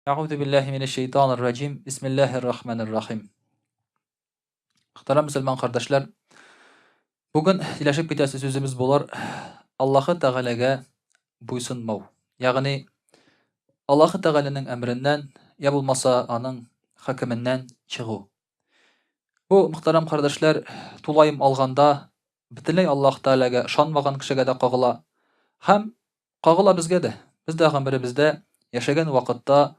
Әгъузу биллаһи минәш шәйтанир раҗим. Бисмиллаһир рахманир рахим. Мөхтәрәм мөселман кардәшләр, бүген сөйләшеп китәсе сүзебез булыр Аллаһы Тәгаләгә буйсынмау. Ягъни Аллаһы Тәгаләнең әмереннән я булмаса аның хөкеменнән чыгу. Бу, мөхтәрәм кардәшләр, тулаем алганда бөтенләй Аллаһ Тәгаләгә ышанмаган кешегә дә кагыла һәм Кагыла безгә дә. Без дә гомеребездә яшәгән вакытта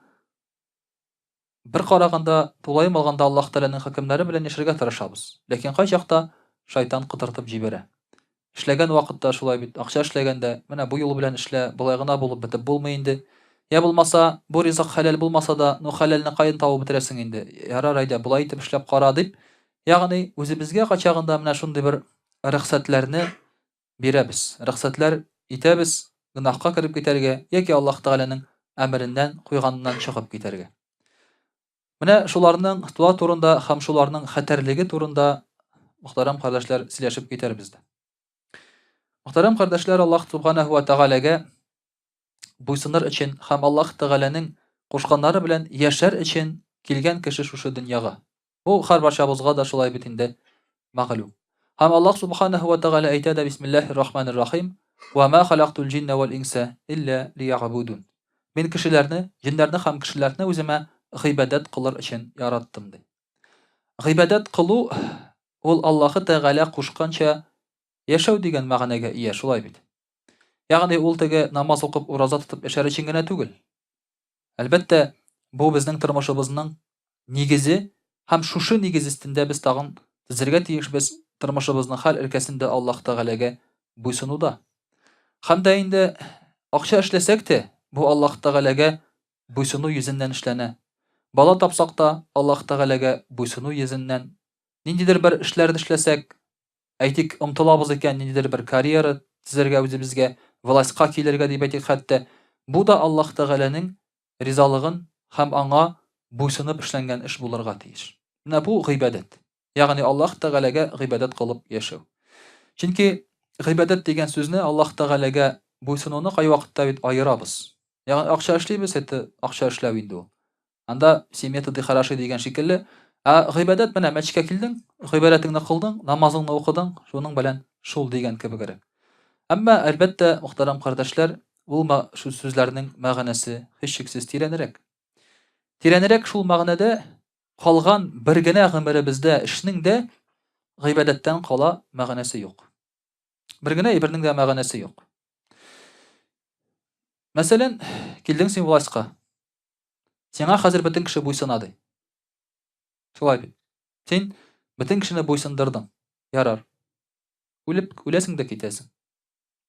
бер караганда, тулаем алганда Аллаһ Тәгаләнең хөкемнәре белән яшәргә тырышабыз. Ләкин кайчакта шайтан котыртып җибәрә. Эшләгән вакытта шулай бит, акча эшләгәндә, менә бу юл белән эшлә, болай гына булып бетеп булмый инде. Я булмаса, бу ризык хәләл булмаса да, ну хәләлне каян табып бетерәсең инде, ярар әйдә, болай итеп эшләп кара дип, ягъни үзебезгә кайчагында менә шундый бер рөхсәтләрне бирәбез, рөхсәтләр итәбез гөнаһка кереп китәргә яки Аллаһ Тәгаләнең әмереннән, куйганыннан чыгып китәргә. Менә шуларның туа турында һәм шуларның хәтәрлеге турында мөхтәрәм кардәшләр сөйләшеп китәрбез дә. Мөхтәрәм кардәшләр, Аллаһ Субханаһу ва Тәгаләгә буйсыныр өчен һәм Аллаһ Тәгаләнең кушканнары белән яшәр өчен килгән кеше шушы дөньяга. Бу һәрбарчабызга да шулай бит инде мәгълүм. Һәм Аллаһ субханаһу ва тәгалә әйтә дә бисмиллаһир рахманир рахим, "Ва ма халактул җиннә вал инса илля лиягъбудун." Мин кешеләрне, җеннәрне һәм кешеләрне үземә гыйбадәт кылыр өчен яраттым ди. Гыйбадәт кылу ул Аллаһы Тәгалә кушканча яшәү дигән мәгънәгә ия, шулай бит. Ягъни ул теге намаз укып, ураза тотып яшәр өчен генә түгел. Әлбәттә, бу безнең тормышыбызның нигезе һәм шушы нигез өстендә без тагын төзергә тиешбез тормышыбызның һәр өлкәсендә Аллаһ Тәгаләгә буйсынуда. Һәм дә инде акча эшләсәк тә, бу Аллаһ Тәгаләгә буйсыну йөзеннән эшләнә. Бала тапсак та, Аллаһ Тәгаләгә буйсыну йөзеннән. Ниндидер бер эшләрне эшләсәк, Әйтик, омтылабыз икән ниндидер бер карьера төзергә үзебезгә, властька килергә дип әйтик хәтта, бу да Аллаһ Тәгаләнең ризалыгын һәм аңа буйсынып эшләнгән эш булырга тиеш. Менә бу гыйбадәт. Ягъни Аллаһ Тәгаләгә гыйбадәт кылып яшәү. Чөнки гыйбадәт дигән сүзне Аллаһ Тәгаләгә буйсынуны кайвакытта бит аерабыз. Ягъни акча эшлибез, это акча эшләү инде ул. Анда все методы хороши дигән шикелле. Ә гыйбадәт менә мәчеткә килдең, гыйбадәтеңне кылдың, намазыңны укыдың, шуның белән шул дигән кебегрәк. Әмма, әлбәттә, мөхтәрәм кардәшләр, ул шул сүзләрнең мәгънәсе һичшиксез тирәнрәк. Тирәнрәк шул мәгънәдә калган бер генә гомеребездә эшнең дә гыйбадәттән кала мәгънәсе юк. Бер генә әйбернең дә мәгънәсе юк. Мәсәлән, килдең син властька. Сиңа хәзер бөтен кеше буйсына ди. Шулай бит. Син бөтен кешене буйсындырдың. Ярар. Үлеп үләсең дә китәсең.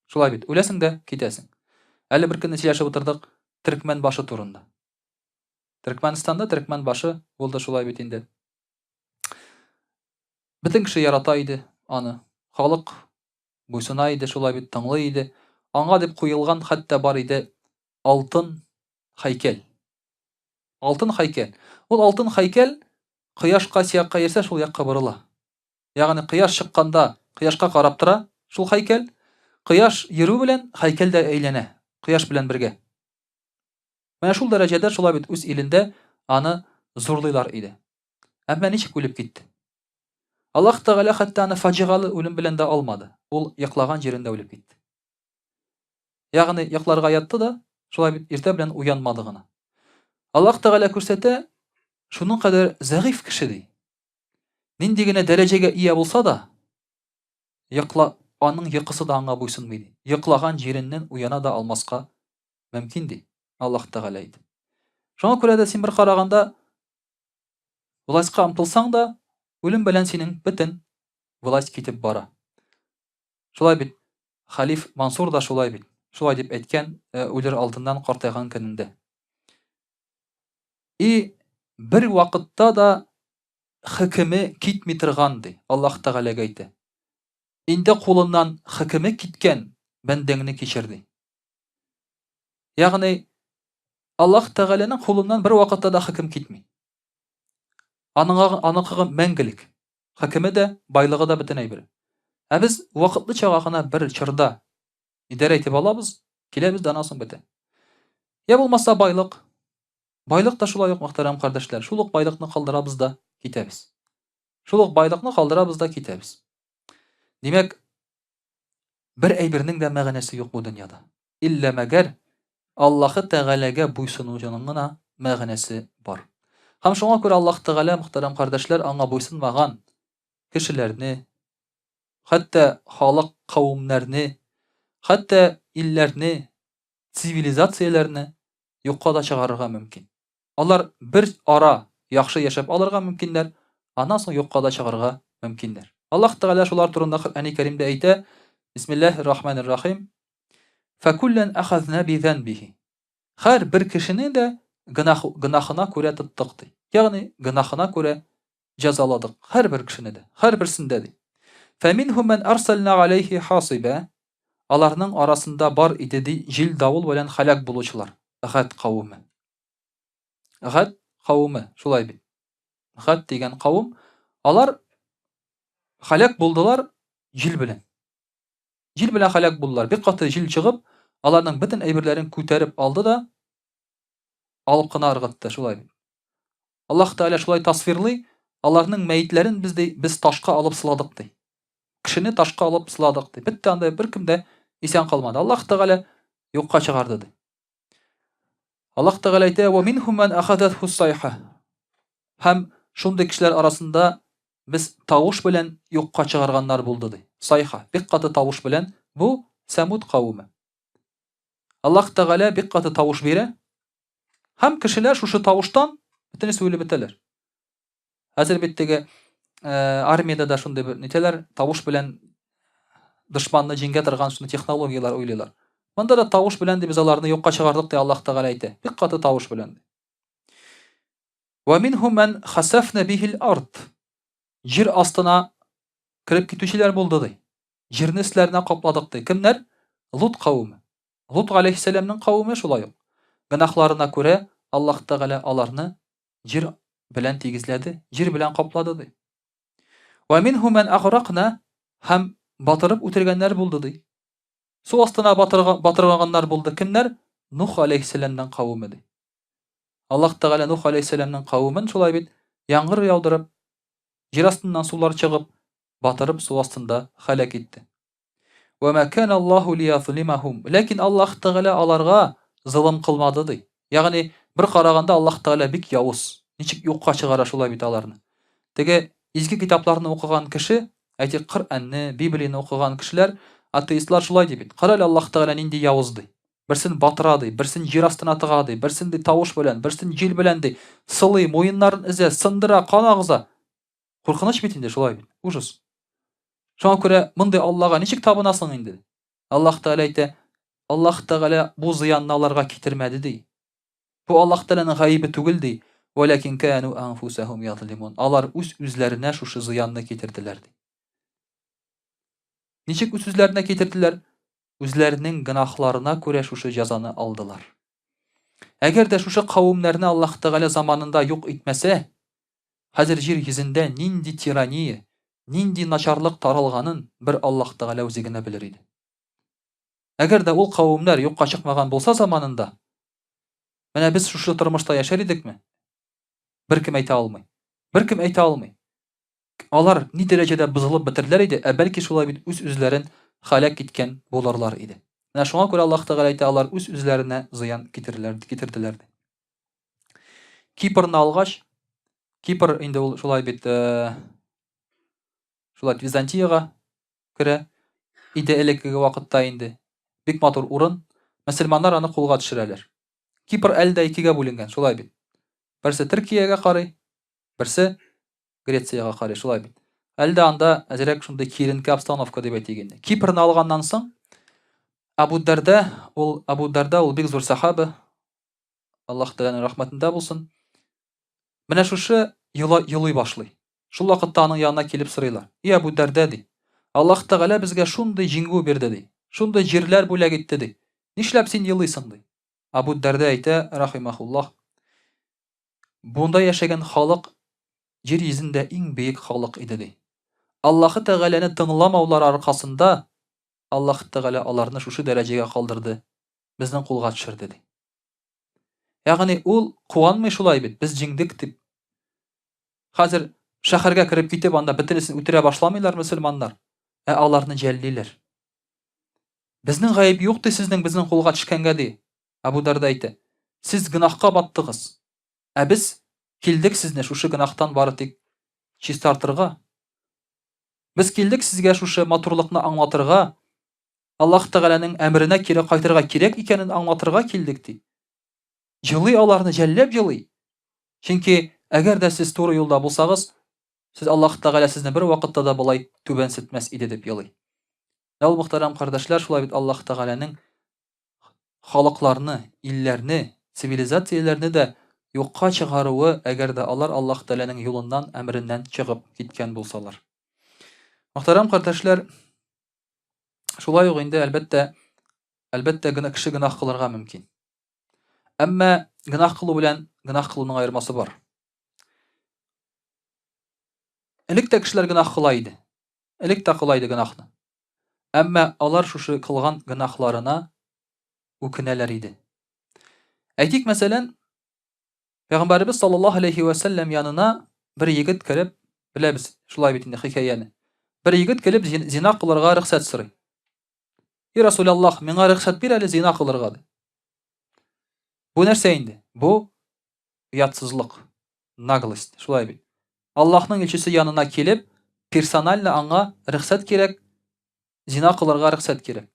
Шулай бит. Үләсең дә китәсең. Әле бер көнне сөйләшеп утырдык Төркмән башы турында. Төркмәнстанда Төркмән башы булды шулай бит инде. Бөтен кеше ярата иде аны. Халык буйсына иде, шулай бит, тыңлый иде. Аңа дип куелган хәтта бар иде алтын һәйкәл. Алтын һәйкәл. Ул алтын һәйкәл кояш кайсы якка йөрсә, шул якка борыла. Ягъни кояш чыкканда кояшка карап тора шул һәйкәл. Кояш йөрү белән һәйкәл дә әйләнә, кояш белән бергә. Менә шул дәрәҗәдә шулай бит үз илендә аны зурлыйлар иде. Әмма ничек үлеп китте? Аллаһ Тәгалә хәтта аны фаҗигалы үлем белән дә алмады. Ул йоклаган җирендә үлеп китте. Ягъни йокларга ятты да, шулай бит иртә белән уянмады гына. Аллаһ Тәгалә күрсәтә, шуның кадәр зәгыйфь кеше ди. Нинди генә дәрәҗәгә ия булса да, йокла, аның йокысы да аңа буйсынмый ди. Йоклаган җиреннән уяна да алмаска мөмкин ди. Аллаһ Тәгалә әйтә. Шуңа күрә дә син бер караганда властька омтылсаң да, үлем белән синең бөтен власть китеп бара. Шулай бит, хәлиф Мансур да шулай бит. Шулай дип әйткән, э, үлер алдыннан картайган көнендә. И бер вакытта да хөкеме китми торган ди. Аллаһ Тәгаләгә әйтә. Инде кулыннан хөкеме киткән бәндәңне кичер ди. Ягъни Аллаһ Тәгаләнең кулыннан бер вакытта да хөкем китми. Аның аныкы мәңгелек. Хөкеме дә, байлыгы да бөтен әйбер. Ә без вакытлычага гына бер чорда идарә итеп алабыз, киләбез дә аннан соң бетә. Я булмаса байлык. Байлык та шулай ук, мөхтәрәм кардәшләр, шул ук байлыкны калдырабыз да китәбез. Шул ук байлыкны калдырабыз да китәбез. Димәк, бер әйбернең дә мәгънәсе юк бу дөньяда. Иллә мәгәр Аллаһы Тәгаләгә буйсынуның гына мәгънәсе бар. Һәм шуңа күрә Аллаһ Тәгалә, мөхтәрәм кардәшләр, аңа буйсынмаган кешеләрне, хәтта халык кавемнәрне, хәтта илләрне, цивилизацияләрне юкка да чыгарырга мөмкин. Алар бер ара яхшы яшәп алырга мөмкиннәр, аннан соң юкка да чыгарга мөмкиннәр. Аллаһ Тәгалә шулар турында Коръәни Кәримдә әйтә, Бисмиллаһир Рахманир Рахим. Фәкуллән ахазна би занбихи. Һәр бер кешене дә гөнаһ гөнаһына күрә тоттык ди. Ягъни гөнаһына күрә җәзаладык һәрбер кешене дә, һәрберсендә ди. Фәминһум ман арсална алейхи хасиба. Аларның арасында бар иде ди җил-давыл белән һәлак булучылар, Гад кавеме. Гад кавеме, шулай бит. Гад дигән кавым, алар һәлак булдылар җил белән. Җил белән һәлак булдылар. Бик каты җил чыгып, аларның бөтен әйберләрен күтәреп алды да алып кына ыргытты, шулай бит. Аллаһ Тәгалә шулай тасвирлый, аларның мәетләрен без ди, без ташка алып сыладык ди. Кешене ташка алып сыладык ди. Бетте анда беркем дә исән калмады. Аллаһ Тәгалә юкка чыгарды ди. Аллаһ Тәгалә әйтә: "Ва минһум ман ахазатху сайха". Һәм шундый кешеләр арасында без тавыш белән юкка чыгарганнар булды ди. Сайха, бик каты тавыш белән. Бу Сәмуд кавеме. Аллаһ Тәгалә бик каты тавыш бирә. Һәм кешеләр шушы тавыштан бөтенесе үлеп бетәләр. Хәзер бит теге э, армиядә дә шундый бер нитәләр, тавыш белән дошманны җиңгә торган шундый технологияләр уйлыйлар. Монда да тавыш белән дип без аларны юкка чыгардык ди Аллаһ Тәгалә әйтә. Бик каты тавыш белән. Ва минһум ман хасафна бихил ард. Җир астына кереп китүчеләр булды ди. Җирне өсләренә капладык ди. Кемнәр? Лут кавеме. Лут галәйһиссәламнең кавеме шулай ук. Гөнаһларына күрә Аллаһ Тәгалә аларны җир белән тигезләде, җир белән каплады ди. Ва минһум ман агракна һәм батырып үтергәннәр булды ди. Су астына батырганнар булды. Кемнәр? Нух галәйһиссәламнең кавеме ди. Аллаһ Тәгалә Нух галәйһиссәламнең кавемен шулай бит яңгыр яудырып, җир астыннан сулар чыгып, батырып су астында һәлак итте. Вә мә кана Аллаһу лиязлимахум. Ләкин Аллаһ Тәгалә аларга золым кылмады ди. Ягъни бер караганда Аллаһ Тәгалә бик явыз. Ничек юкка чыгара шулай бит аларны. Теге изге китапларны укыган кеше, әйтик, Коръәнне, Библияне укыган кешеләр, атеистлар шулай ди бит. Кара әле Аллаһ Тәгалә нинди явыз ди. Берсен батыра ди, берсен җир астына тыга ди, берсен ди тавыш белән, берсен җил белән ди, сылый, муеннарын өзә, сындыра, кан агыза. Куркыныч бит инде шулай бит. Ужас. Шуңа күрә мондый Аллага ничек табынасың инде? Аллаһ Тәгалә әйтә, Аллаһ Тәгалә бу зыянны аларга китермәде ди. Бу Аллаһ Тәгаләнең гаебе түгел ди. Вәләкин кану анфусахум язлимун. Алар үз үзләренә шушы зыянны китерделәр ди. Ничек үз үзләренә китерделәр? Үзләренең гөнаһларына күрә шушы җәзаны алдылар. Әгәр дә шушы кавемнәрне Аллаһ Тәгалә заманында юк итмәсә, Хәзер җир йөзендә нинди тирания, нинди начарлык таралганын бер Аллаһ Тәгалә үзе генә белер иде. Әгәр дә ул кавемнәр юкка чыкмаган булса заманында, менә без шушы тормышта яшәр идекме? Беркем әйтә алмый. Беркем әйтә алмый. Алар ни дәрәҗәдә бозылып бетерделәр иде, ә бәлки шулай бит үз-үзләрен һәлак иткән булырлар иде. Менә шуңа күрә Аллаһ Тәгалә әйтә, алар үз-үзләренә зыян китерделәр, китерделәр. Кипрны алгач, Кипр инде ул шулай бит, э, шулай Византиягә керә иде элеккеге вакытта инде. Бик матур урын. Мөселманнар аны кулга төшерәләр. Кипр әле дә икегә бүленгән, шулай бит. Берсе Төркиягә карый, берсе Грециягә карый, шулай бит. Әле дә анда әзрәк шундый киеренке обстановка дип әйтик инде. Кипрны алганнан соң Абу Дәрдә, ул Абу Дәрдә ул бик зур сахаба, Аллаһ Тәгаләнең рәхмәтендә булсын. Менә шушы йола елый башлый. Шул вакытта аның янына килеп сорыйлар. И Әбу Дәрдә ди. Аллаһ Тәгалә безгә шундый җиңү бирде ди. Шундый җирләр бүләк итте ди. Нишләп син елыйсың ди. Абу Дәрдә әйтә, рахимахуллаһ. Бунда яшәгән халык җир йөзендә иң бөек халык иде ди. Аллаһы Тәгаләне тыңламаулары аркасында Аллаһ Тәгалә аларны шушы дәрәҗәгә калдырды, безнең кулга төшерде ди. Ягъни ул куанмый шулай бит, без җиңдек дип. Хәзер шәһәргә кереп китеп, анда бөтенесен үтерә башламыйлар мөселманнар, ә аларны җәллиләр. Безнең гаеп юк ди сезнең безнең кулга төшкәнгә ди. Абу Дарда әйтә. Сез гөнаһка баттыгыз. Ә без килдек сезне шушы гөнаһтан бары тик чистартырга. Без килдек сезгә шушы матурлыкны аңлатырга, Аллаһ Тәгаләнең әмеренә кире кайтырга кирәк икәнен аңлатырга килдек ди. Җылый аларны җәлләп җылый. Чөнки әгәр дә сез туры юлда булсагыз, сез Аллаһ Тәгалә сезне бер вакытта да болай түбәнсетмәс иде дип елый. Ә ул мөхтәрәм кардәшләр, шулай бит Аллаһ Тәгаләнең халыкларны, илләрне, цивилизацияләрне дә юкка чыгаруы, әгәр дә алар Аллаһ Тәгаләнең юлыннан, әмереннән чыгып киткән булсалар. Мөхтәрәм кардәшләр, шулай ук инде әлбәттә, әлбәттә генә кеше гөнаһ кылырга мөмкин. Әмма гөнаһ кылу белән гөнаһ кылуның аермасы бар. Элек тә кешеләр гөнаһ кыла иде. Элек тә кыла иде гөнаһны. Әмма алар шушы кылган гөнаһларына үкенәләр иде. Әйтик, мәсәлән, Пәйгамбәребез саллаллаһу алейхи ва сәлләм янына бер егет кереп, беләбез, шулай бит инде хикәяне. Бер егет килеп зина кылырга рөхсәт сорый. И Расулаллаһ, миңа рөхсәт бир әле зина кылырга ди. Бу нәрсә инде? Бу оятсызлык, наглость, шулай бит. Аллаһның илчесе янына килеп, персонально аңа рөхсәт кирәк, зина кылырга рөхсәт кирәк.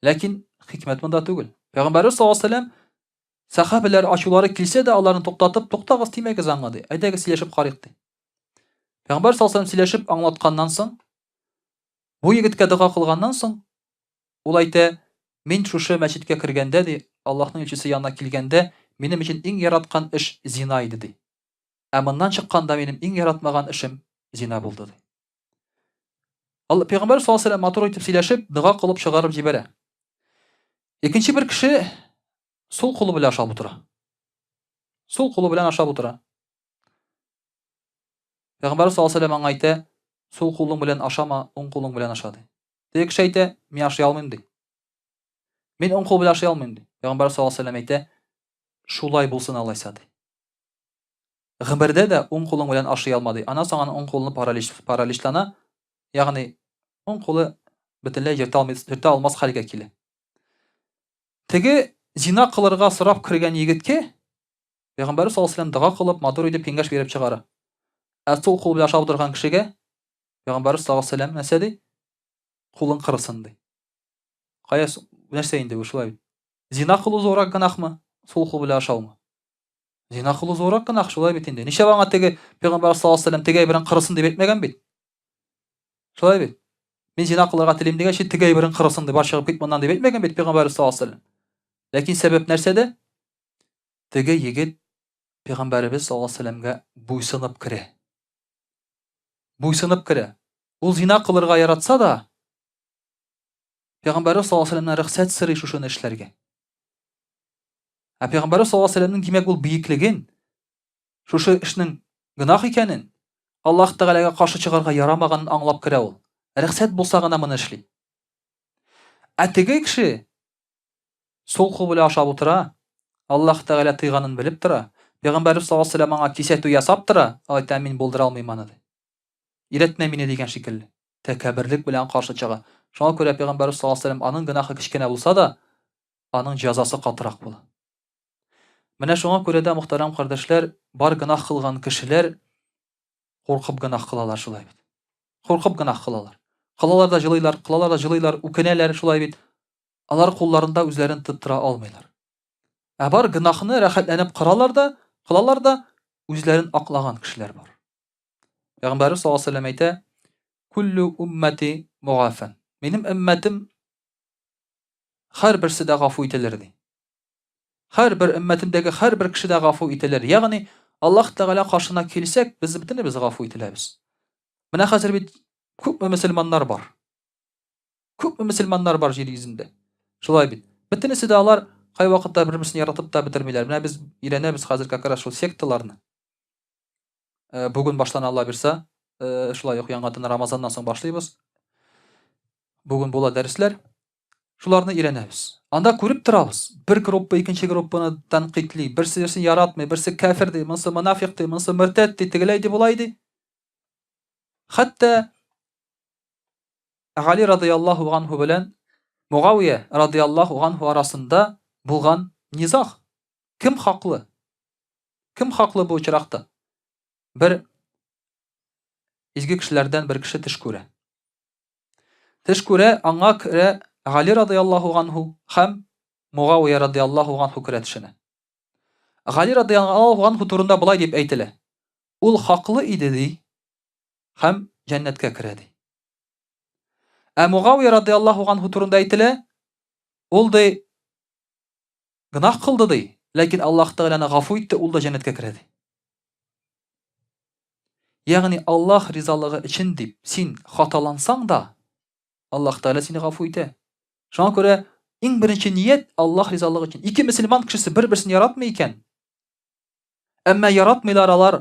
Ләкин хикмәт монда түгел. Пәйгамбәрбез саллаллаһу алейһи ва сәлләм сәхабәләр ачулары килсә дә аларны туктатып, туктагыз, тимәгез аңа ди. Әйдәгез сөйләшеп карыйк ди. Пәйгамбәр саллаллаһу алейһи ва сәлләм сөйләшеп аңлатканнан соң, бу егеткә дога кылганнан соң, Ул әйтә, Мин шушы мәчеткә кергәндә, ди, Аллаһның илчесе янына килгәндә, минем өчен иң яраткан эш зина иде, ди. Ә моннан чыкканда минем иң яратмаган эшем зина булды, ди. Алла Пәйгамбәр саллаллаһу алейһи матур итеп сөйләшеп, дога кылып чыгарып җибәрә. Икенче бер кеше сул кулы белән ашап утыра. Сул кулы белән ашап утыра. Пәйгамбәр саллаллаһу алейһи аңа әйтә, сул кулың белән ашама, уң кулың белән аша, ди. Теге кеше әйтә, мин ашый алмыйм, ди. Мин уң кул белән ашый алмыйм, ди. Пәйгамбәр саллаллаһу алейһи әйтә, шулай булсын алайса, ди. Гомердә дә уң кулың белән ашый алма, ди. Аннан соң аның уң кулны паралич, параличлана, ягъни уң кулы бөтенләй йөртә алмый, йөртә алмас хәлгә килә. Теге зина кылырга сорап кергән егеткә Пәйгамбәр саллаллаһу алейһи вәсәлләм дога кылып, матур итеп киңәш биреп чыгара. Ә сул кул белән ашап утырган кешегә Пәйгамбәрбез саллаллаһу алейһи ва сәлләм нәрсә ди? Кулың кырысын ди. Кая нәрсә инде бу шулай бит? Зина кылу зуррак гөнаһмы? Сул кул белән ашаумы? Зина кылу зуррак гөнаһ, шулай бит инде. Нишләп аңа теге Пәйгамбәр саллаллаһу алейһи ва сәлләм теге әйберен кырысын дип әйтмәгән бит? Шулай бит? Мин зина кылырга телим дигәч, теге әйберен кырысын дип, бар чыгып кит моннан дип әйтмәгән бит Пәйгамбәр саллаллаһу алейһи ва сәлләм. Ләкин сәбәп нәрсәдә? Теге егет Пәйгамбәребез саллаллаһу алейһи ва сәлләмгә буйсынып керә. Буйсынып керә. Ул зина кылырга яратса да, Пәйгамбәрбез саллаллаһу алейһи ва сәлләмнән рөхсәт сорый шушыны эшләргә. Ә Пәйгамбәрбез саллаллаһу алейһи ва сәлләмнең димәк ул биеклеген, шушы эшнең гөнаһ икәнен, Аллаһ Тәгаләгә каршы чыгарга ярамаганын аңлап керә ул. Рөхсәт булса гына моны эшли. Ә теге кеше Сул кул белән ашап утыра, Аллаһ Тәгалә тыйганын белеп тора, Пәйгамбәребез саллаллаһу алейһи ва сәлләм аңа кисәтү ясап тора, ул әйтә, мин булдыра алмыйм аны, ди. Өйрәтмә мине дигән шикелле. Тәкәбберлек белән каршы чыга. Шуңа күрә Пәйгамбәребез саллаллаһу алейһи ва сәлләм аның гөнаһы кечкенә булса да, аның җәзасы катырак була. Менә шуңа күрә дә, мөхтәрәм кардәшләр, бар гөнаһ кылган кешеләр куркып гөнаһ кылалар шулай бит. Куркып гөнаһ кылалар. Кылалар да җылыйлар, кылалар да җылыйлар, үкенәләр шулай бит. Алар кулларында үзләрен тоттыра алмыйлар. Ә бар гөнаһны рәхәтләнеп кыралар да, кылалар да, үзләрен аклаган кешеләр бар. Пәйгамбәрбез саллаллаһу алейһи вәсәлләм әйтә, "Куллю уммати мугафан." Минем өммәтем һәрберсе дә гафу ителер ди. Һәрбер өммәтемдәге һәрбер кеше дә гафу ителер. Ягъни Аллаһ Тәгалә каршына килсәк, без бөтенебез гафу ителәбез. Менә хәзер бит күпме мөселманнар бар. Күпме мөселманнар бар җир йөзендә. Шулай бит. Бөтенесе дә алар кайвакытта бер-берсен яратып та бетермиләр. Менә без өйрәнәбез хәзер как раз шул секталарны. Э, бүген башлана Алла бирса, э, шулай ук яңадан Рамазаннан соң башлыйбыз. Бүген була дәресләр. Шуларны өйрәнәбез. Анда күреп торабыз, бер группа икенче группаны тәнкыйтьли, берсе берсен яратмый, берсе кәфер ди, монысы монафик ди, монысы мөртәт ди, тегеләй ди, болай ди. Хәтта Гали радыяллаһу анһу белән Мугавия радыяллаһу анһу арасында булган низаг. Кем хаклы? Кем хаклы бу очракта? Бер изге кешеләрдән бер кеше төш күрә. Төш күрә, аңа керә Гали радыяллаһу анһу һәм Мугавия радыяллаһу анһу керә төшенә. Гали радыяллаһу анһу турында болай дип әйтелә. Ул хаклы иде ди һәм җәннәткә керә ди. Ә Мугавия радыяллаһу анһу турында әйтелә, ул ди Гөнаһ кылды ди, ләкин Аллаһ Тәгалә аны гафу итте, ул да җәннәткә керә ди. Ягъни Аллаһ ризалыгы өчен дип син хаталансаң да, Аллаһ Тәгалә сине гафу итә. Шуңа күрә иң беренче ният Аллаһ ризалыгы өчен. Ике мөселман кешесе бер-берсен яратмый икән, әмма яратмыйлар алар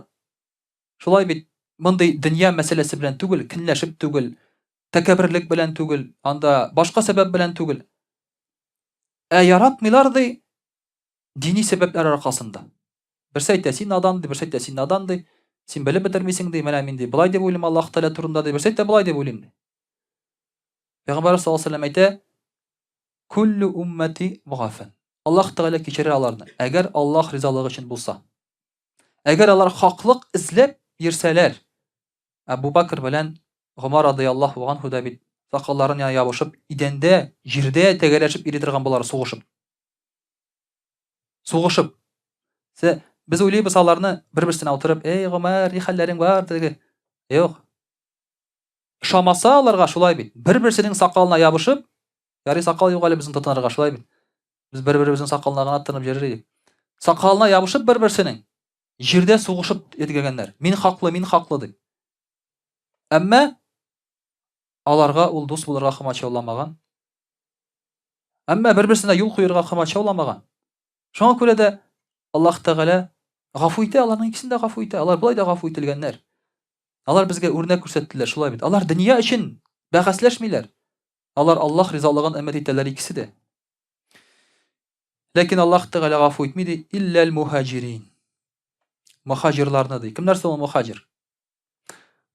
шулай бит мондый дөнья мәсьәләсе белән түгел, көнләшеп түгел, тәкәбберлек белән түгел, анда башка сәбәп белән түгел. Ә яратмыйлар ди, дини сәбәпләр аркасында. Берсе әйтә, син надан ди, берсе әйтә, син надан ди, син белеп бетермисең ди, менә мин ди, болай дип уйлыйм Аллаһ Тәгалә турында ди, берсе әйтә, болай дип уйлыйм ди. Пәйгамбәр саллаллаһу алейһи вәсәлләм әйтә, Күллү уммәти мугафан. Аллаһ Тәгалә кичерер аларны, әгәр Аллаһ ризалыгы өчен булса. Әгәр алар хаклык эзләп йөрсәләр, Әбу Бәкр белән Гомар радыяллаһу анһу да бит сакалларын яна ябышып, идәндә, җирдә тәгәрәшеп йөри торган болар, сугышып. Сугышып. Се, без уйлыйбыз аларны бер-берсенә утырып, "Эй, Гомар, ни хәлләрең бар?" теге. Юк. Ошамаса аларга шулай бит. Бер-берсенең сакалына ябышып, ярый сакал юк әле безнең тотынырга, шулай бит. Без бер-беребезнең сакалына гына тотынып йөрер идек. Сакалына ябышып бер-берсенең Җирдә сугышып йөргәннәр. Мин хаклы, мин хаклы дип. Әмма аларга ул дус булырга комачауламаган. Әмма бер-берсенә юл куерга комачауламаган. Шуңа күрә дә Аллаһ Тәгалә гафу итә, аларның икесен дә гафу итә. Алар болай да гафу ителгәннәр. Алар безгә үрнәк күрсәттеләр, шулай бит. Алар дөнья өчен бәхәсләшмиләр. Алар Аллаһ ризалыгын өмет итәләр икесе дә. Ләкин Аллаһ Тәгалә гафу итми ди, илләл мухаҗирин. Мухаҗирларны ди. Кемнәр соң ул мухаҗир?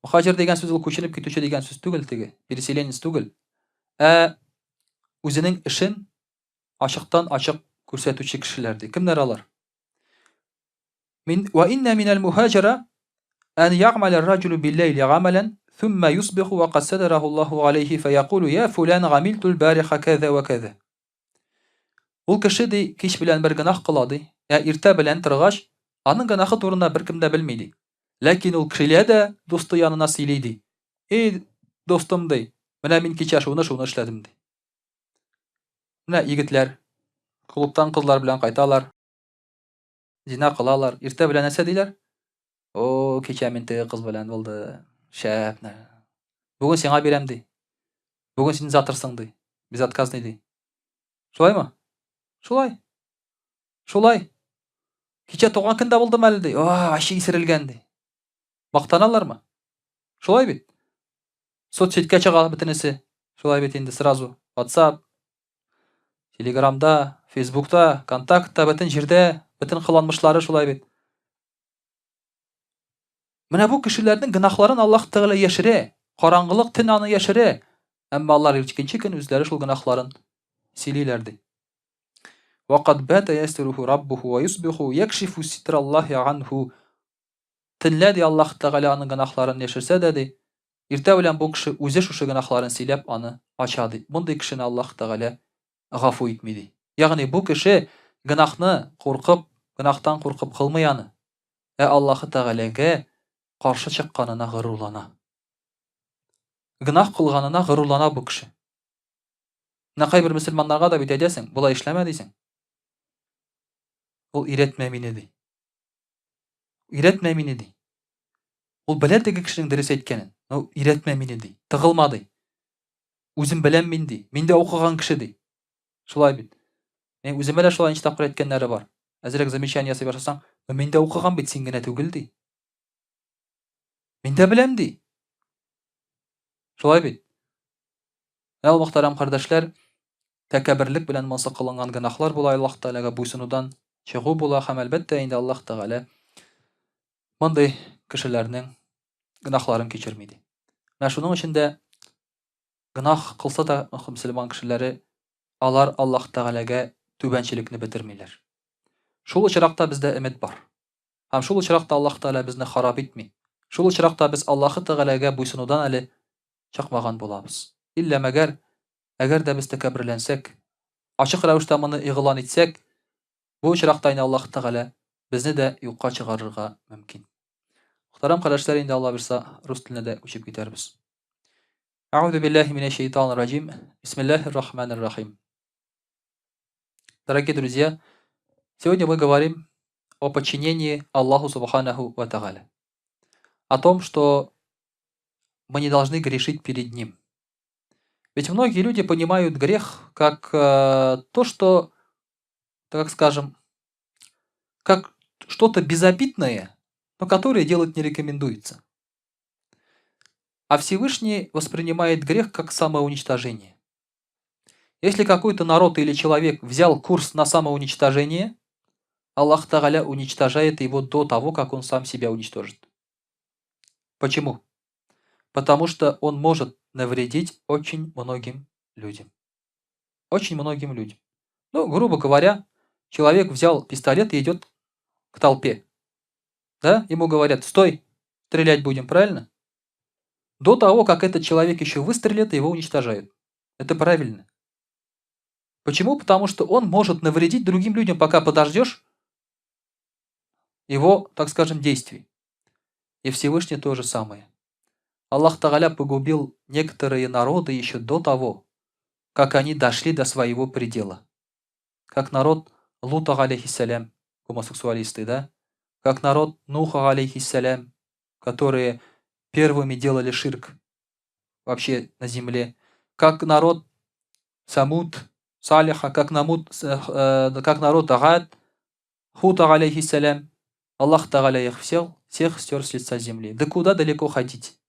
Мухаҗир дигән сүз ул күченеп китүче дигән сүз түгел теге, переселенец түгел. Ә үзенең эшен ачыктан ачык күрсәтүче кешеләр ди. Кемнәр алар? Мин ва инна минәл мухаҗира ан ягъмәлә ар-раҗулу бил-ләйли гамәлән, thumma юсбиху ва кад сәдәрәһу Аллаһу галәйһи фәякулу я фулан гамилтул бариха кәзә ва кәзә. Ул кеше, ди, кич белән бер гөнаһ кыла, ди, ә иртә белән торгач, аның гөнаһы турында беркем дә белми, ди. Ләкин ул килә дә дусты янына сөйли, ди. Эй, дустым, ди, менә мин кичә шуны-шуны эшләдем, ди. Менә егетләр клубтан кызлар белән кайталар, зина кылалар. Иртә белән нәрсә диләр? О, кичә мин теге кыз белән булды. Шәп. Бүген сиңа бирәм, ди. Бүген син затырсың, ди. Безотказный, ди. Шулаймы? Шулай. Шулай. Кичә туган көндә булдым әле, ди. О, вообще исерелгән, ди. Мактаналармы? Шулай бит. Соцсетькә чыга бөтенесе. Шулай бит инде сразу. WhatsApp, Телеграмда, Фейсбукта, Контактта, бөтен җирдә, бөтен кыланмышлары шулай бит. Менә бу кешеләрнең гөнаһларын Аллаһ Тәгалә яшерә. Караңгылык төн аны яшерә. Әмма алар икенче көн үзләре шул гөнаһларын сөйлиләр ди. Вакад бата ястуруху раббуху ва юсбиху якшифу ситраллахи анху. Төнлә ди Аллаһ Тәгалә аның гөнаһларын яшерсә дә ди, иртә белән бу кеше үзе шушы гөнаһларын сөйләп аны ача ди. Мондый кешене Аллаһ Тәгалә гафу итми ди. Ягъни бу кеше гөнаһны куркып, гөнаһтан куркып кылмый аны, ә Аллаһы Тәгаләгә каршы чыкканына горурлана. Гөнаһ кылганына горурлана бу кеше. Менә кайбер мөселманнарга да бит әйтәсең, болай эшләмә дисең. Ул өйрәтмә мине ди. Өйрәтмә мине, ди. Ул белә теге кешенең дөрес әйткәнен. Но өйрәтмә мине, ди. Тыгылма, ди. Үзем беләм мин, ди. Мин дә укыган кеше, ди. Шулай бит. Мин үземә дә шулай ничә тапкыр әйткәннәре бар. Әзрәк замечание ясый башласаң, мин дә укыган бит, син генә түгел, ди. Мин дә беләм, ди. Шулай бит. Әл мөхтәрәм кардәшләр, Тәкәбберлек белән монсы кылынган гөнаһлар була, Аллаһ Тәгаләгә буйсынудан чыгу була һәм, әлбәттә инде, Аллаһ Тәгалә мондый кешеләрнең гөнаһларын кичерми ди. Менә шуның өчен дә гөнаһ кылса да мөселман кешеләре алар Аллаһ Тәгаләгә түбәнчелекне бетермиләр. Шул очракта бездә өмет бар. Һәм шул очракта Аллаһ Тәгалә безне харап итми. Шул очракта без Аллаһы Тәгаләгә буйсынудан әле чыкмаган булабыз. Иллә мәгәр, әгәр дә без тәкәбберләнсәк, ачык рәвештә моны игълан итсәк, бу очракта инде Аллаһ Тәгалә безне дә юкка чыгарырга мөмкин. Мөхтәрәм кардәшләр, инде Алла бирса, рус теленә дә күчеп китәрбез. Әгъузу биллаһи минәш шәйтанир раҗим. Бисмиллаһир рахманир рахим. Дорогие друзья, сегодня мы говорим о подчинении Аллаху Субханаху Ва Тагаля. О том, что мы не должны грешить перед Ним. Ведь многие люди понимают грех как то, что, так скажем, как что-то безобидное, но которое делать не рекомендуется. А Всевышний воспринимает грех как самоуничтожение. Если какой-то народ или человек взял курс на самоуничтожение, Аллах Тагаля уничтожает его до того, как он сам себя уничтожит. Почему? Потому что он может навредить очень многим людям. Очень многим людям. Ну, грубо говоря, человек взял пистолет и идет к толпе. Да? Ему говорят: стой, стрелять будем, правильно? До того, как этот человек еще выстрелит, его уничтожают. Это правильно. Почему? Потому что он может навредить другим людям, пока подождешь его, так скажем, действий. И Всевышний то же самое. Аллах Тагаля погубил некоторые народы еще до того, как они дошли до своего предела. Как народ Лута, алейхиссалям, гомосексуалисты, да? Как народ Нуха, алейхиссалям, которые первыми делали ширк вообще на земле. Как народ Самуд, Салиха, как народ Агад, Хута, алейхиссалям. Аллах Тагаля их всех стер с лица земли. Да куда далеко ходить?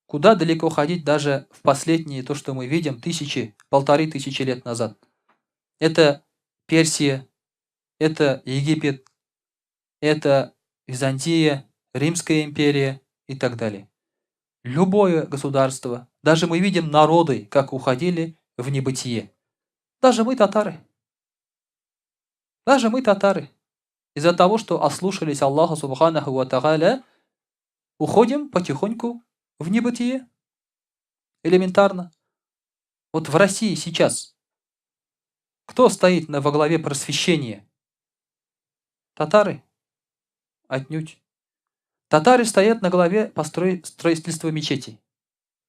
Куда далеко ходить даже в последние, то, что мы видим, тысячи, 1500 лет назад. Это Персия, это Египет, это Византия, Римская империя и так далее. Любое государство, даже мы видим народы, как уходили в небытие. Даже мы, татары. Даже мы, татары. Из-за того, что ослушались Аллаха Субханаху Ва Тагаля, уходим потихоньку в небытие. Элементарно. Вот в России сейчас кто стоит во главе просвещения? Татары? Отнюдь. Татары стоят на главе строительства мечетей.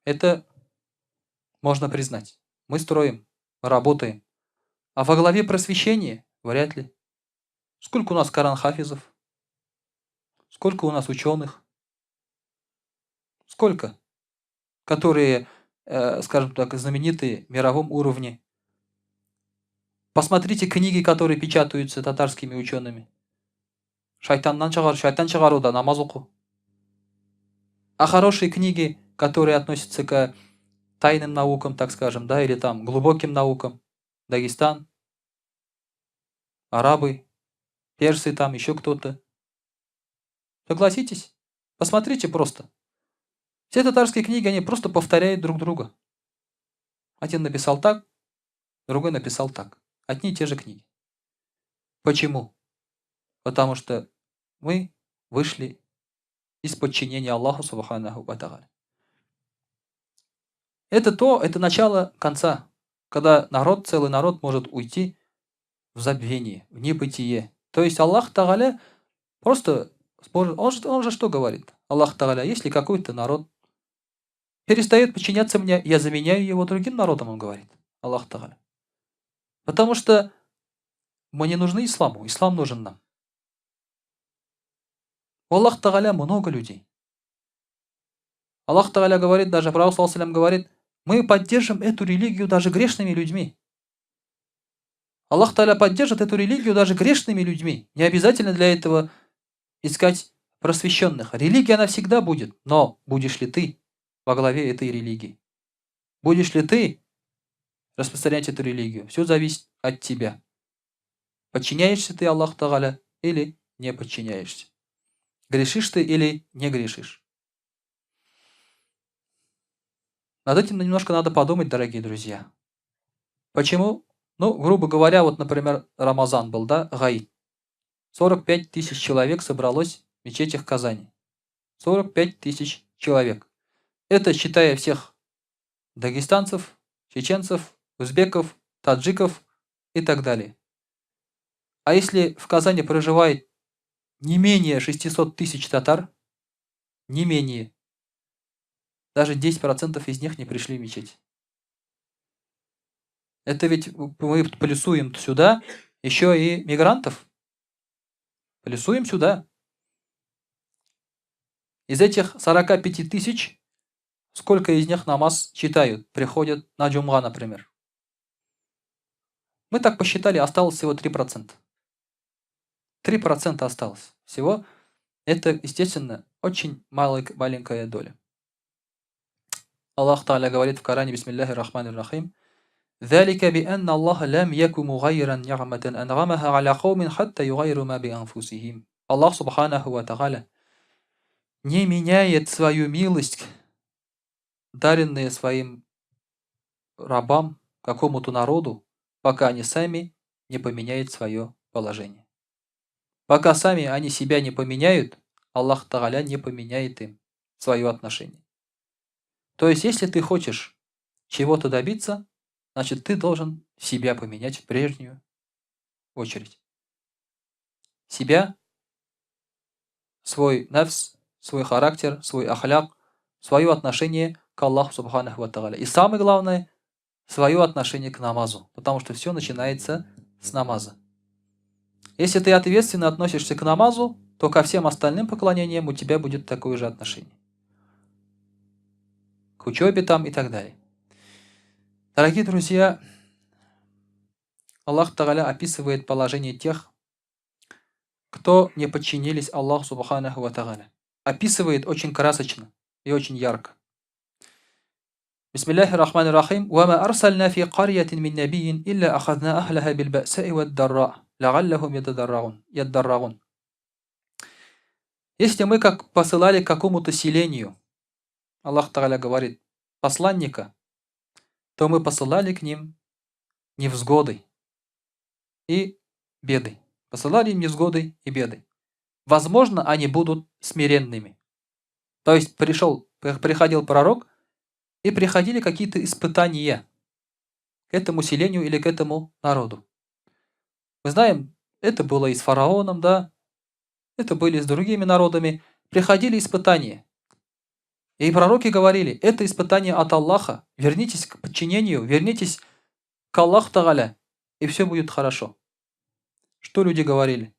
Это можно признать. Мы строим, мы работаем. А во главе просвещения вряд ли. Сколько у нас Коран-хафизов? Сколько у нас ученых? Сколько? Которые, скажем так, знаменитые в мировом уровне. Посмотрите книги, которые печатаются татарскими учеными. Шайтаннан чыгар, шайтан чыгаруда намаз уку. А хорошие книги, которые относятся к тайным наукам, так скажем, да, или там глубоким наукам, Дагестан, арабы, персы там, еще кто-то. Согласитесь? Посмотрите просто. Все татарские книги, они просто повторяют друг друга. Один написал так, другой написал так. Одни и те же книги. Почему? Потому что мы вышли из подчинения Аллаху Субханаху Ва Тааля. Это начало конца, когда народ, целый народ может уйти в забвение, в небытие. То есть Аллах Тагаля просто, он же что говорит? Аллах Тагаля, если какой-то народ перестает подчиняться мне, я заменяю его другим народом, он говорит. Аллах Тагаля. Потому что мы не нужны исламу, ислам нужен нам. У Аллах Тагаля много людей. Аллах Тагаля говорит, даже Пророк саллаллаху говорит, мы поддержим эту религию даже грешными людьми. Аллах Тагаля поддержит эту религию даже грешными людьми. Не обязательно для этого искать просвещенных. Религия, она всегда будет, но будешь ли ты во главе этой религии? Будешь ли ты Распространять эту религию. Все зависит от тебя. Подчиняешься ты Аллаху Тагаля или не подчиняешься. Грешишь ты или не грешишь. Над этим немножко надо подумать, дорогие друзья. Почему? Ну, грубо говоря, вот, например, Рамазан был, да, Гаид. 45 тысяч человек собралось в мечетях Казани. 45 тысяч человек. Это считая всех дагестанцев, чеченцев, узбеков, таджиков и так далее. А если в Казани проживает не менее 600 тысяч татар, не менее, даже 10% из них не пришли в мечеть. Это ведь мы плюсуем сюда еще и мигрантов. Плюсуем сюда. Из этих 45 тысяч, сколько из них намаз читают, приходят на джумга, например? Мы так посчитали, осталось всего 3%. 3% осталось всего. Это, естественно, очень маленькая доля. Аллах Тааля говорит в Коране, бисмиллахи рахмани рахим, ذلك بأن الله لم يك مغيرا نعمة أنعمها على قوم حتى يغيروا ما بأنفسهم. Аллах Субханаху ва Тааля не меняет свою милость, даренные своим рабам, какому-то народу, пока они сами не поменяют свое положение. Пока сами они себя не поменяют, Аллах Тааля не поменяет им свое отношение. То есть, если ты хочешь чего-то добиться, значит, ты должен себя поменять в прежнюю очередь. Себя, свой нафс, свой характер, свой ахляк, свое отношение к Аллаху Субханаху ва Тааля. И самое главное, свое отношение к намазу, потому что все начинается с намаза. Если ты ответственно относишься к намазу, то ко всем остальным поклонениям у тебя будет такое же отношение. К учебе там и так далее. Дорогие друзья, Аллах Тааля описывает положение тех, кто не подчинились Аллаху Субханаху ва Тааля. Описывает очень красочно и очень ярко. Бисмиллахи рахмани рахим. «Вама арсальна фи карьятин мин набийин илля ахадна ахлаха бил ба'саи вад дарра, лагаллахум яддаррагун». Если мы как посылали к какому-то селению, Аллах Тааля говорит, посланника, то мы посылали к ним невзгоды и беды. Посылали им невзгоды и беды. Возможно, они будут смиренными. То есть приходил пророк, и приходили какие-то испытания к этому селению или к этому народу. Мы знаем, это было и с фараоном, да, это были и с другими народами. Приходили испытания. И пророки говорили, это испытание от Аллаха, вернитесь к подчинению, вернитесь к Аллаху Тааля, и все будет хорошо. Что люди говорили?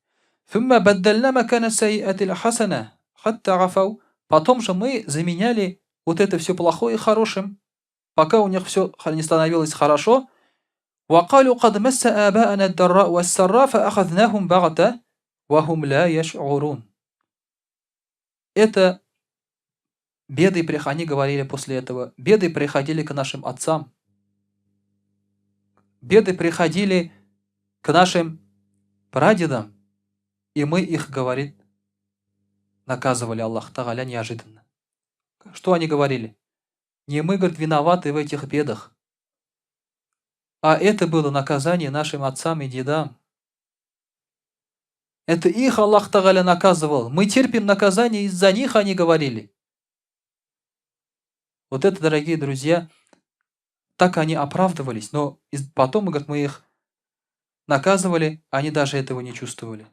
Потом же мы заменяли вот это все плохое хорошим, пока у них все не становилось хорошо. Это беды, они говорили после этого, беды приходили к нашим отцам, беды приходили к нашим прадедам, и мы их, говорит, наказывали Аллах Тааля неожиданно. Что они говорили? Не мы, говорит, виноваты в этих бедах, а это было наказание нашим отцам и дедам. Это их Аллах Тааля наказывал. Мы терпим наказание из-за них, они говорили. Вот это, дорогие друзья, так они оправдывались, но потом, говорит, мы их наказывали, они даже этого не чувствовали.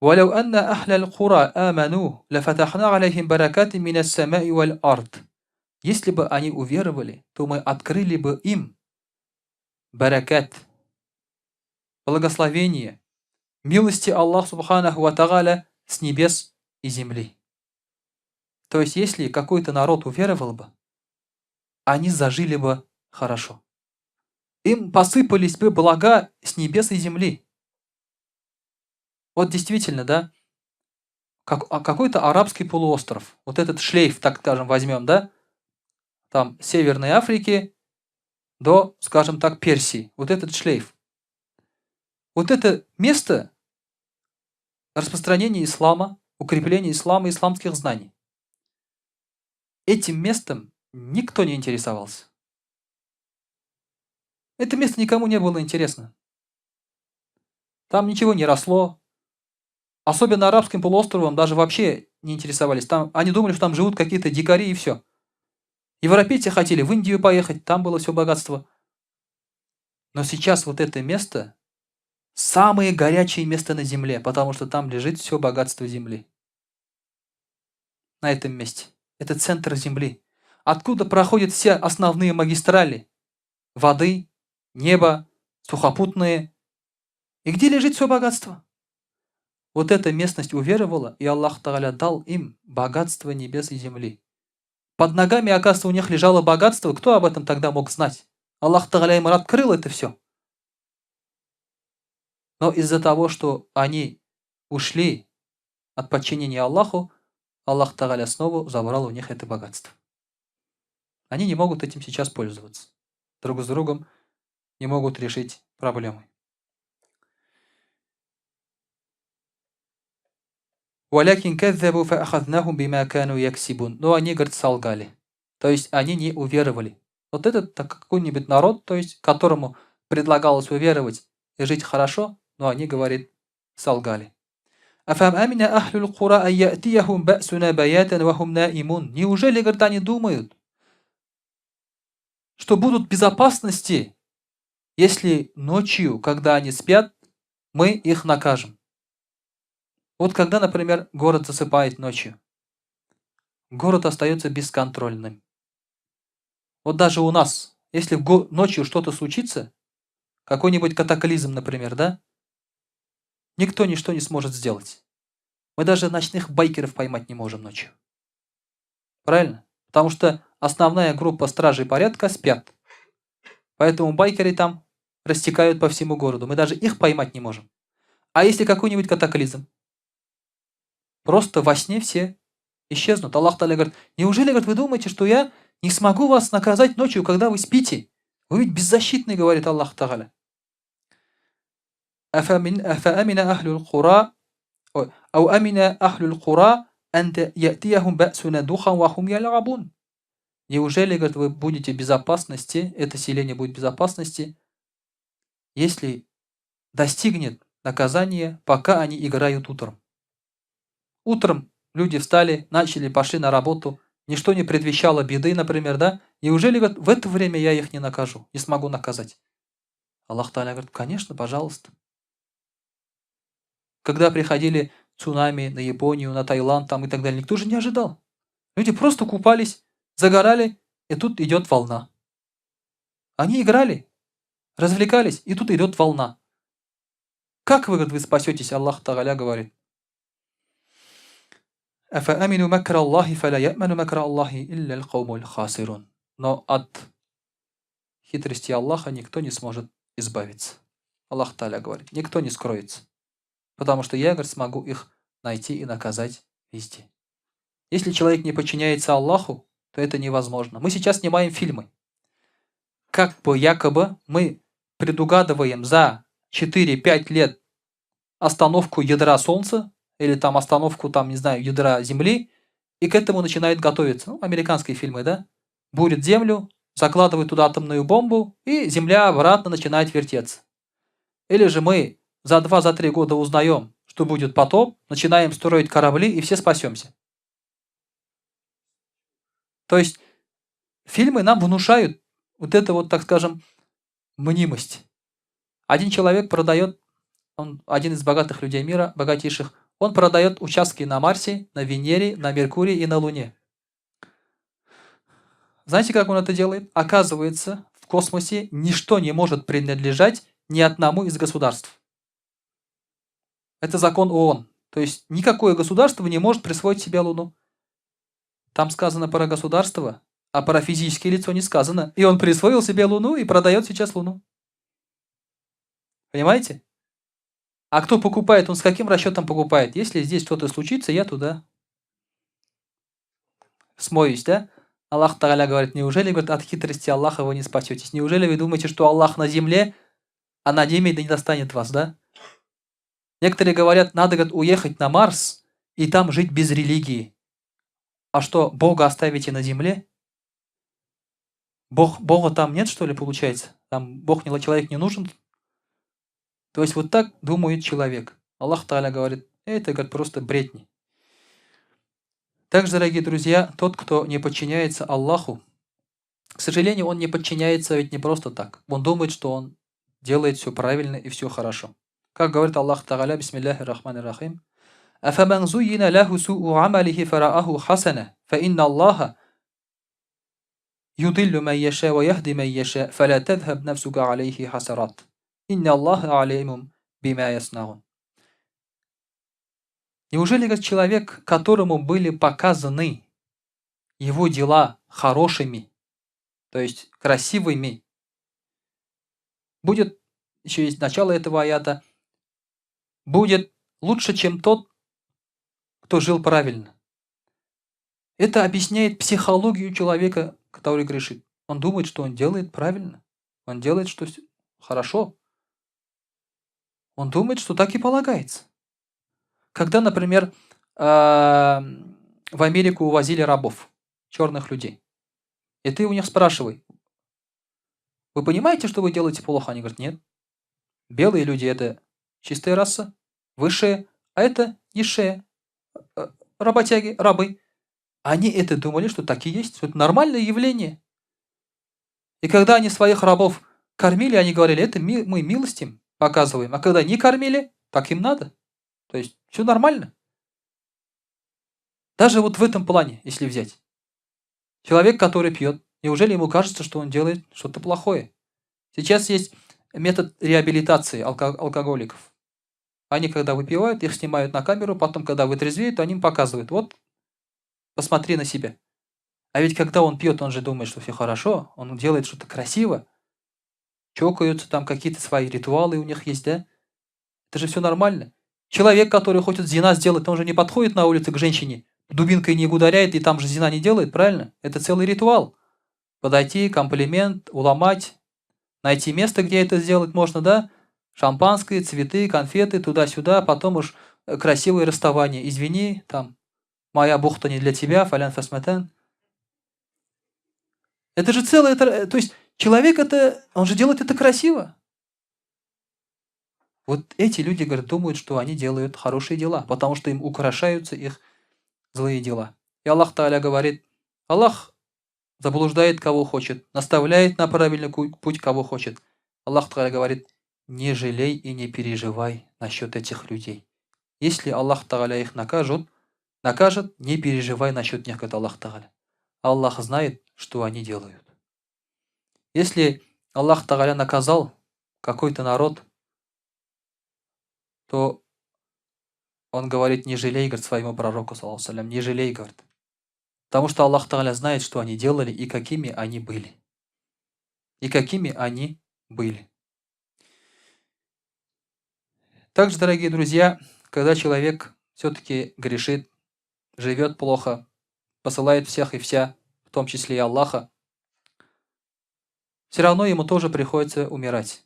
وَلَوْ أَنَّ أَهْلَ الْقُرَى آمَنُوا لَفَتَحْنَا عَلَيْهِمْ بَرَكَاتٍ مِنَ السَّمَاءِ وَالْأَرْضِ. Если бы они уверовали, то мы открыли бы им баракат, благословение, милости Аллаха Субханаху ва Тааля с небес и земли. То есть, если какой-то народ уверовал бы, они зажили бы хорошо. Им посыпались бы блага с небес и земли. Вот действительно, да, какой-то арабский полуостров, вот этот шлейф, так скажем, возьмем, да, там Северной Африки до, скажем так, Персии. Вот этот шлейф. Вот это место распространения ислама, укрепления ислама и исламских знаний. Этим местом никто не интересовался. Это место никому не было интересно. Там ничего не росло. Особенно арабским полуостровом даже вообще не интересовались. Там, они думали, что там живут какие-то дикари и все. Европейцы хотели в Индию поехать, там было все богатство. Но сейчас вот это место самое горячее место на земле, потому что там лежит все богатство земли. На этом месте. Это центр земли. Откуда проходят все основные магистрали? Воды, небо, сухопутные. И где лежит все богатство? Вот эта местность уверовала, и Аллах Тагаля дал им богатство небес и земли. Под ногами, оказывается, у них лежало богатство. Кто об этом тогда мог знать? Аллах Тагаля им открыл это все. Но из-за того, что они ушли от подчинения Аллаху, Аллах Тагаля снова забрал у них это богатство. Они не могут этим сейчас пользоваться. Друг с другом не могут решить проблемы. «Валякин кэззабу фаахазнахум бима кану яксибун». Но они, говорит, солгали. То есть они не уверовали. Вот этот какой-нибудь народ, то есть которому предлагалось уверовать и жить хорошо, но они, говорит, солгали. «Афам амина ахлюл кура айятияхум ба'суна баятан вахум наимун». Неужели, говорит, они думают, что будут в безопасности, если ночью, когда они спят, мы их накажем? Вот когда, например, город засыпает ночью, город остается бесконтрольным. Вот даже у нас, если ночью что-то случится, какой-нибудь катаклизм, например, да, никто ничто не сможет сделать. Мы даже ночных байкеров поймать не можем ночью. Правильно? Потому что основная группа стражей порядка спят. Поэтому байкеры там растекают по всему городу. Мы даже их поймать не можем. А если какой-нибудь катаклизм? Просто во сне все исчезнут. Аллах Таля говорит, неужели, говорит, вы думаете, что я не смогу вас наказать ночью, когда вы спите? Вы ведь беззащитны, говорит Аллах Тагаля. أَفَأَمِنَ أَهْلُ الْقُرَى أو أَمِنَ أَهْلُ الْقُرَى أَنْ يَأْتِيَهُمْ بَأْسُنَا دُحًا وَهُمْ يَلْعَبُونَ. Неужели, говорит, вы будете в безопасности, это селение будет в безопасности, если достигнет наказание, пока они играют утром? Утром люди встали, начали, пошли на работу, ничто не предвещало беды, например, да? Неужели, говорит, в это время я их не накажу, не смогу наказать? Аллах Тааля говорит, конечно, пожалуйста. Когда приходили цунами на Японию, на Таиланд там и так далее, никто же не ожидал. Люди просто купались, загорали, и тут идет волна. Они играли, развлекались, и тут идет волна. Как вы, говорит, вы спасетесь, Аллах Тааля говорит. «Афаамину макра Аллахи, фаля яману макра Аллахи, илля аль-каумуль хасирун». Но от хитрости Аллаха никто не сможет избавиться. Аллах Тааля говорит, никто не скроется. Потому что я, говорит, смогу их найти и наказать везде. Если человек не подчиняется Аллаху, то это невозможно. Мы сейчас снимаем фильмы. Как бы якобы мы предугадываем за 4-5 лет остановку ядра Солнца, или там остановку, там, не знаю, ядра Земли, и к этому начинает готовиться. Ну, американские фильмы, да? Бурят Землю, закладывают туда атомную бомбу, и Земля обратно начинает вертеться. Или же мы за 2-3 года узнаем, что будет потоп, начинаем строить корабли, и все спасемся. То есть фильмы нам внушают вот это вот, так скажем, мнимость. Один человек продает, он один из богатых людей мира, богатейших, он продает участки на Марсе, на Венере, на Меркурии и на Луне. Знаете, как он это делает? Оказывается, в космосе ничто не может принадлежать ни одному из государств. Это закон ООН. То есть никакое государство не может присвоить себе Луну. Там сказано про государство, а про физическое лицо не сказано. И он присвоил себе Луну и продает сейчас Луну. Понимаете? А кто покупает, он с каким расчетом покупает? Если здесь что-то случится, я туда смоюсь, да? Аллах Тагаля говорит, неужели, говорит, от хитрости Аллаха вы не спасетесь? Неужели вы думаете, что Аллах на земле, а на небе не достанет вас, да? Некоторые говорят, надо, говорит, уехать на Марс и там жить без религии. А что, Бога оставите на земле? Бог, Бога там нет, что ли, получается? Там Бог не, человек не нужен? То есть вот так думает человек. Аллах Тааля говорит, это, говорит, просто бредни. Также, дорогие друзья, тот, кто не подчиняется Аллаху, к сожалению, он не подчиняется ведь не просто так. Он думает, что он делает все правильно и все хорошо. Как говорит Аллах Тагаля, бисмиллахи рахмани рахим, «أفمن زين له سوء عمله فرآه حسنا، فإن الله يضل من يشاء ويهدي من يشاء، فلا تذهب نفسك عليه حسرات. إن الله عليم بما يصنعون». Неужели, говорит, человек, которому были показаны его дела хорошими, то есть красивыми, будет, еще есть начало этого аята, будет лучше, чем тот, кто жил правильно? Это объясняет психологию человека, который грешит. Он думает, что он делает правильно. Он делает, что хорошо. Он думает, что так и полагается. Когда, например, в Америку увозили рабов, черных людей, и ты у них спрашивай, вы понимаете, что вы делаете плохо? Они говорят, нет. Белые люди – это чистая раса, высшая, а это низшие, работяги, рабы. Они это думали, что так и есть, что это нормальное явление. И когда они своих рабов кормили, они говорили, это мы милость им показываем. А когда не кормили, так им надо. То есть все нормально. Даже вот в этом плане, если взять. Человек, который пьет, неужели ему кажется, что он делает что-то плохое? Сейчас есть метод реабилитации алкоголиков. Они, когда выпивают, их снимают на камеру, потом, когда вытрезвеют, они им показывают. Вот, посмотри на себя. А ведь когда он пьет, он же думает, что все хорошо, он делает что-то красиво, чокаются, там какие-то свои ритуалы у них есть, да? Это же все нормально. Человек, который хочет зина сделать, он же не подходит на улице к женщине, дубинкой не ударяет и там же зина не делает, правильно? Это целый ритуал. Подойти, комплимент, уломать, найти место, где это сделать можно, да? Шампанское, цветы, конфеты, туда-сюда, потом уж красивое расставание. Извини, там, моя бухта не для тебя, фалян фасматан. Это же целое, то есть человек это, он же делает это красиво. Вот эти люди, говорят, думают, что они делают хорошие дела, потому что им украшаются их злые дела. И Аллах Тааля говорит, Аллах заблуждает кого хочет, наставляет на правильный путь кого хочет. Аллах Тааля говорит, не жалей и не переживай насчет этих людей. Если Аллах Тааля их накажет, накажет, не переживай насчет них, говорит Аллах Тааля. Аллах знает, что они делают. Если Аллах Тааля наказал какой-то народ, то он говорит, не жалей, говорит, своему пророку, саллаллаху не жалей, говорит. Потому что Аллах Тааля знает, что они делали и какими они были. И какими они были. Также, дорогие друзья, когда человек все-таки грешит, живет плохо, посылает всех и вся, в том числе и Аллаха, все равно ему тоже приходится умирать.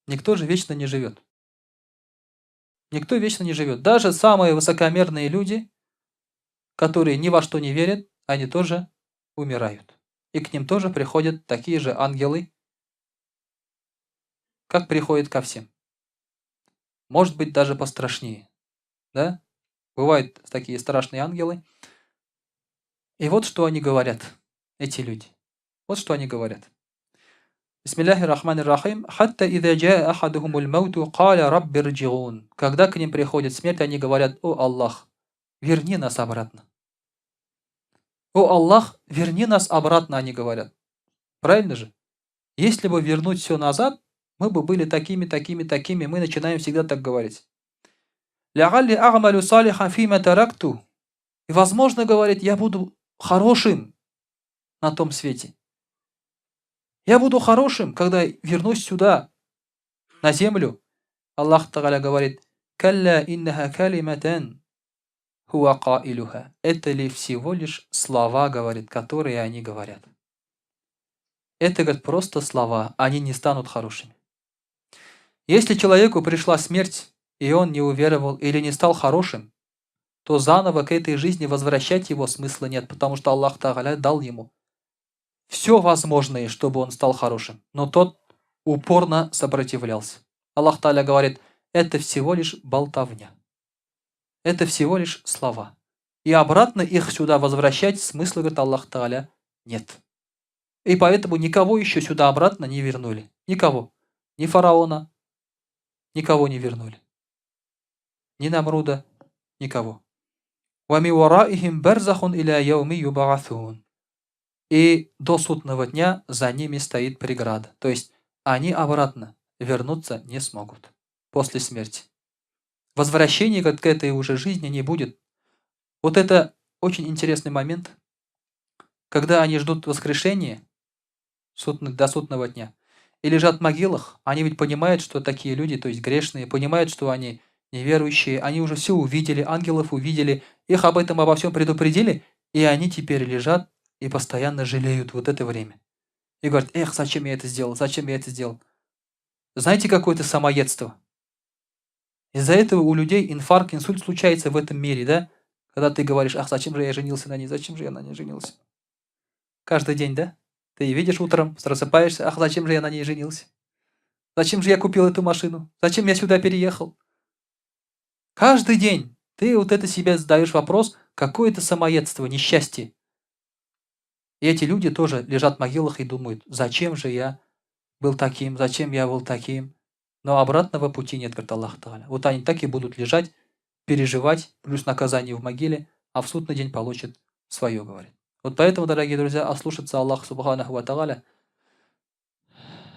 Никто же вечно не живет. Никто вечно не живет. Даже самые высокомерные люди, которые ни во что не верят, они тоже умирают. И к ним тоже приходят такие же ангелы, как приходят ко всем. Может быть, даже пострашнее. Да? Бывают такие страшные ангелы. И вот что они говорят, эти люди. Вот что они говорят. بسم الله الرحمن الرحيم. حتى إذا جاء أحدهم الموت قال رب ارجعون. Когда к ним приходит смерть, они говорят: "О Аллах, верни нас обратно". О Аллах, верни нас обратно, они говорят. Правильно же? Если бы вернуть все назад, мы бы были такими, такими, такими. Мы начинаем всегда так говорить. لعلي أعمل صالحا فيما تركت. И, возможно, говорит, я буду хорошим на том свете. Я буду хорошим, когда вернусь сюда, на землю. Аллах Тааля говорит: «كلا إنها كلمة Хуа каилюха. Это ли всего лишь слова, говорит, которые они говорят? Это, говорит, просто слова, они не станут хорошими. Если человеку пришла смерть, и он не уверовал или не стал хорошим, то заново к этой жизни возвращать его смысла нет, потому что Аллах Тагаля дал ему все возможное, чтобы он стал хорошим. Но тот упорно сопротивлялся. Аллах Таля говорит, это всего лишь болтовня. Это всего лишь слова. И обратно их сюда возвращать смысла, говорит Аллах Таля, нет. И поэтому никого еще сюда обратно не вернули. Никого. Ни фараона, никого не вернули. Ни Намруда, никого. И до судного дня за ними стоит преграда. То есть они обратно вернуться не смогут после смерти. Возвращения к этой уже жизни не будет. Вот это очень интересный момент, когда они ждут воскрешения до судного дня и лежат в могилах, они ведь понимают, что такие люди, то есть грешные, понимают, что они неверующие, они уже все увидели, ангелов увидели, их об этом обо всем предупредили, и они теперь лежат и постоянно жалеют вот это время. И говорят, эх, зачем я это сделал, зачем я это сделал. Знаете, какое это самоедство? Из-за этого у людей инфаркт, инсульт случается в этом мире, да? Когда ты говоришь, ах, зачем же я женился на ней, зачем же я на ней женился? Каждый день, да? Ты видишь утром, просыпаешься, ах, зачем же я на ней женился? Зачем же я купил эту машину? Зачем я сюда переехал? Каждый день ты вот это себе задаешь вопрос, какое это самоедство, несчастье. И эти люди тоже лежат в могилах и думают, зачем же я был таким, зачем я был таким. Но обратного пути нет, говорит Аллах Тааля. Вот они так и будут лежать, переживать, плюс наказание в могиле, а в судный день получат свое, говорит. Вот поэтому, дорогие друзья, ослушаться Аллаха Субханаху Ва Тааля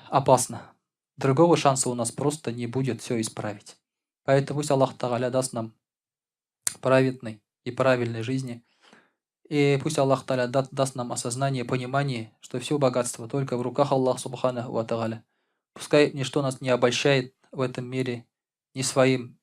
опасно. Другого шанса у нас просто не будет все исправить. Поэтому пусть Аллах Тааля даст нам праведной и правильной жизни. И пусть Аллах Тааля даст нам осознание, понимание, что все богатство только в руках Аллаха Субханаху Ва Тааля. Пускай ничто нас не обольщает в этом мире ни своим,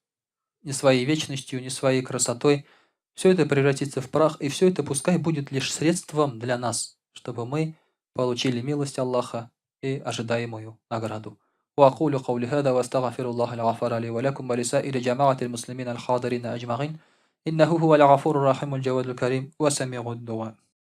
ни своей вечностью, ни своей красотой. Все это превратится в прах, и все это пускай будет лишь средством для нас, чтобы мы получили милость Аллаха и ожидаемую награду. وأقول قولي هذا وأستغفر الله الغفار لي ولكم ولسائر جماعة المسلمين الحاضرين أجمعين إنه هو الغفور الرحيم الجواد الكريم وسميع الدعاء.